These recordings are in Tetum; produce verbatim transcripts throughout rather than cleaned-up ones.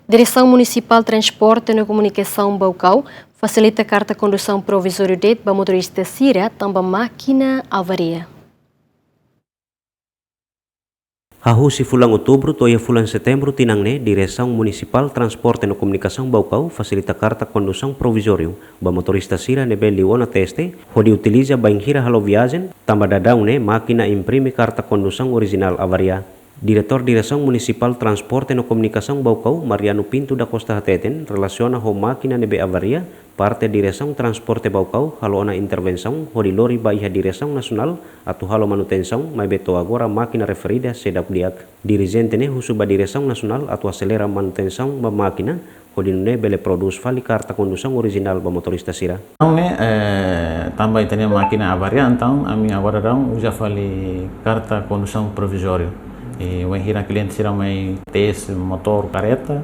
Diresaun Munisipál Transporte no Komunikasaun Baucau fasilita karta kondusaun provizóriu de'it ba motorista sira tanba mákina avaria. Hahú husi fulan Outubru to'o iha fulan Setembru tinan ne'e, Diresaun Munisipál Transporte no Komunikasaun Baucau fasilita karta kondusaun provizóriu ba motorista sira ne'ebé liu ona teste, hodi utiliza bainhira halo viajen, tanba daudaun ne'e mákina imprime karta kondusaun orijinál avaria. Diretór Diresaun Munisipál Transporte no Komunikasaun Baucau, Mariano Pinto da Costa hateten, relasiona ho mákina ne'ebé avaria, parte Diresaun Transporte Baucau halo ona intervensaun hodi lori ba iha Diresaun Nasionál atu halo manutensaun, maibé to'o agora mákina referida seidauk di'ak. Dirijente ne'e husu ba Diresaun Nasionál atu aselera manutensaun ba mákina, hodi nune'e bele prodús fali karta kondusaun orijinál ba motorista sira. Entaun ne'e, eh, tanba ita-nia mákina avaria, entaun ami agora daudaun uza fali karta kondusaun provizóriu. I wainhira kliente sira mai tes motór, kareta,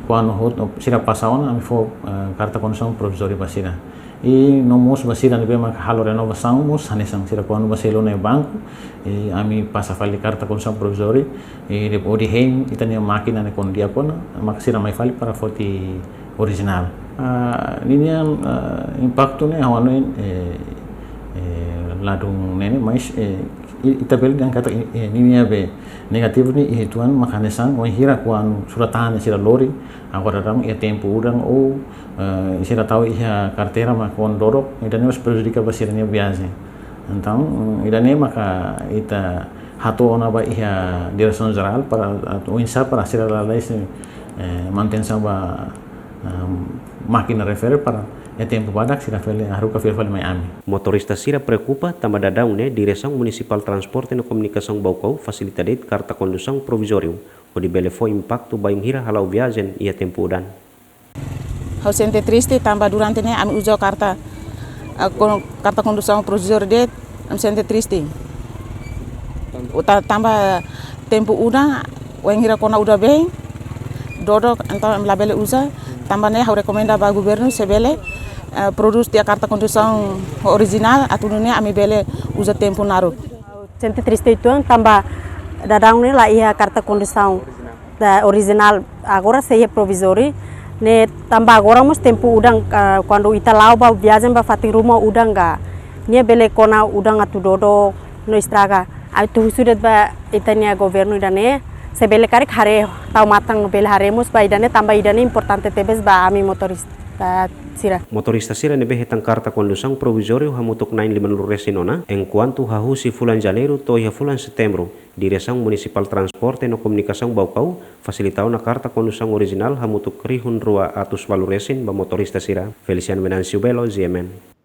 kuandu hotu sira pasa ona, ami fó, eh, karta kondusaun provizóriu ba sira. I no mós ba sira ne'ebé mak halo renovasaun mós hanesan, sira kuandu ba selu ona iha banku, i ami pasa fali karta kondusaun provizóriu, i depois hodi hein ita-nia mákina ne'e kuandu di'ak ona, maka sira mai fali para foti orijinál. Ah, ninia, ah, impaktu ne'e ha'u hanoin, eh, eh, ladún ne'e ne'e, mas, eh, i-, ita bele dehan katak, eh, eh, ninia be negativu ne'e iha uitoan, maka hanesan wainhira kuandu surat-tahan sira lori, agora daudaun iha tempu udan ou, eh, sira tau iha karteira mak kuandu dodok, ida-ne'e mós prejudika ba sira-nia viajen. Entaun, mm, ida-ne'e maka ita hato'o ona ba iha Diresaun Jerál para, atu oinsá para sira lalais, eh, manutensaun ba, eh, mákina refere para iha tempu badak sira fali, haruka fila fali mai ami. Motorista sira preokupa tanba daudaun ne'e Diresaun Munisipál Transporte no Komunikasaun Baucau fasilita de'it karta kondusaun provizóriu, hodi bele fó impaktu bainhira hala'o viajen iha tempu udan. Ha'u sente triste tanba durante ne'e ami uza karta, eh, kon-, karta kondusaun provizóriu de'it, ami sente triste. Uta tanba tempu udan, wainhira kona udan-been, dodok, entaun ami labele uza, tanba ne'e ha'u rekomenda ba governu se bele, eh, prodús tiha karta kondusaun orijinál, atu nune'e ami bele uza tempu naruk. Sente triste uitoan tanba daudaun ne'e la iha karta kondusaun da orijinál, agora sei iha provizóriu, ne'e tanba agora mós tempu udan, ah, kuandu ita la'o ba viajen ba fatin ruma udan ka, ne'e bele kona udan atu dodok no estraga. Atu husu de'it ba ita-nia governu ida-ne'e, se bele karik haree tau matan bele haree mós ba ida-ne'e tanba ida-ne'e importante tebes ba ami motorista sira. Motorista sira ne'ebé hetan karta kondusaun provizóriu hamutuk na'in limanulu resin ona, enkuantu hahú husi fulan Janeiru to'o iha fulan Setembru, Diresaun Munisipál Transporte no Komunikasaun Baucau fasilita ona karta kondusaun orijinál hamutuk rihun rua atus ualu resin ba motorista sira. Feliciano Venâncio Belo, G M N.